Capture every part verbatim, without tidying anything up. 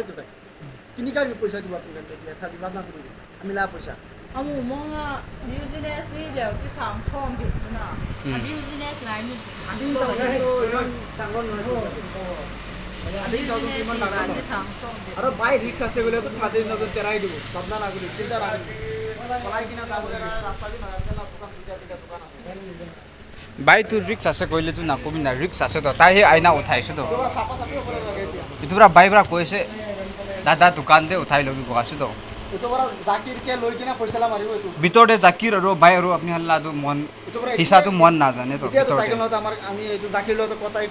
nai to bái. Kinike ami foisa dibo apni kán thíke, sabi bábna gori. Ami la foisa. Amu monga business i le uti sam som bicchu na. Hmm. Business line ni. Business i ba sam som bicchu. Aro bái risk asé bole to thirteen thousand terai dibo. Bábna na gori, chinta na gori. Kolai kina jabo, rasta di na, na dokan, duita tinta dokan asé. Bái, tu risk asé koile tu nakobi na, risk asé to. Tai he aina uthaise to. Itu pura bái pura koise, dada, dukan de uthai lobi koise to. Itu pura Zakir ke loi kina foisa la maribo itu. Bitor de Zakir aro bái aro apni halla tu mon, hisa tu mon na zane to, bitor de.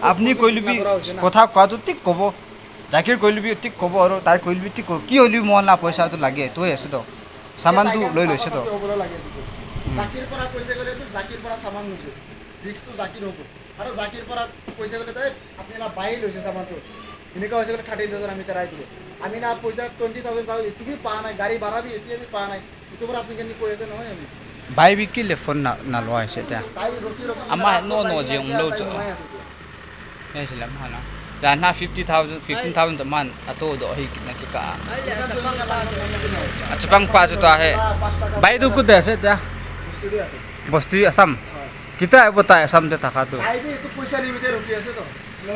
Apni koile bi kotha kowa tu thík kobo. Zakir koile bi thík kobo aro tai koile bi thík kobo. Ki hoile bi mohon la foisa tu lage, tu hoi ase to. Saman tu loi loise to. Zakir pora foisa gole tu Zakir pora saman loise. Risk tu Zakir hobo. Aro Zakir pora foisa gole to, "Ei, apni la bái loise saman tu." Eneka hoise gole thirteen thousand ami terai dibo. Ami na foisa twenty thousand tao etu bi pa nai, gari bhara bi etu bi pa nai. Itu pora apni kán koi ase nohoi ami. Bái bi kile phone na, na loa ase tia. Tai roki roki ama no no je um lo. Ei silam hana. Dana fifty thousand, fifteen thousand to man ato do hi kina kika. Acha pang pa to ahe. Bái tu kute ase tia? Bosti Assam. Kita ebo tai Assam te thaka to. Aibi itu foisa nimite roki ase to.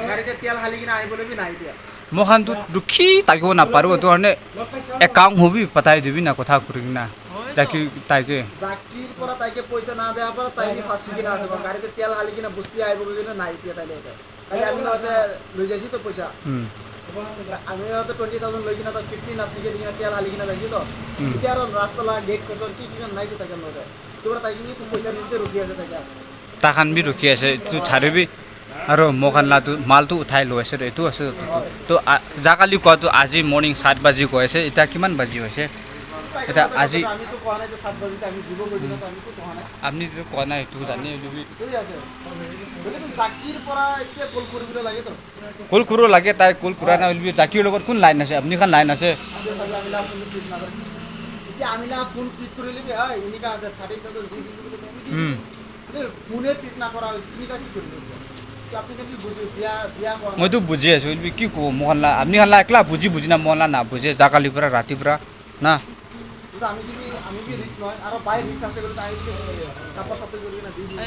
Garite tel hali kina aibole bi nai tia. Mohan tu rukhi thakibo na paribo, to hone account hobi patai dibi na kotha kuri kina. Zakir taike. Zakir pora taike foisa na deya pora tai bi fasi kina ase, garite tel hali kina bosti aibo koi kina nai tia tai loite. Kali ami loite loi jaisi to foisa. Hmm. Ami loite twenty thousand loi kina to fifteen apni ke di kina tel hali kina jaisi to. Hmm. Tia aro rasta la gate khorch ki ki nai tia tai loite. Tora tai kini tu foisa nimite roki ase tai. Takan bi roki ase, tu charibi. Aro mokan la tu mal tu uthai loi ase, etu ase to. To, a, jakali kowa tu aji morning sat baji goi ase, ita kiman baji hoise? Ita aji. Ami to kowa nai to sat baji to ami dibo goi kina to ami to kowa nai. Apni to kowa nai, etu jane hoile bi. Thik ase. Bole to Zakir pora etiya call koribo lage to. Call koribo lage, tai call kora nai hoile bi Zakir logot kun line ase, apni kán line ase. Etiya ami la phone pick kori lobi, ha, enika ase, thirteen thousand di di. Hmm. Bole phone e pick na kora, enika ki koribo? আপনি তো কি বুঝে, বিয়া, বিয়া করা? Moi to buzi asú, ki hobo, moikán la, apni kán la ekla buzi buzi na, moikán la na buze, zagalir pora, ratir pora, na. কিন্তু আমি যদি, আমি কি রিস্ক নয়, আরো বাইরে রিস্ক আছে বলে তো আমি কি সাপ্পা সাপ্পি করি না, দিয়ে দিই।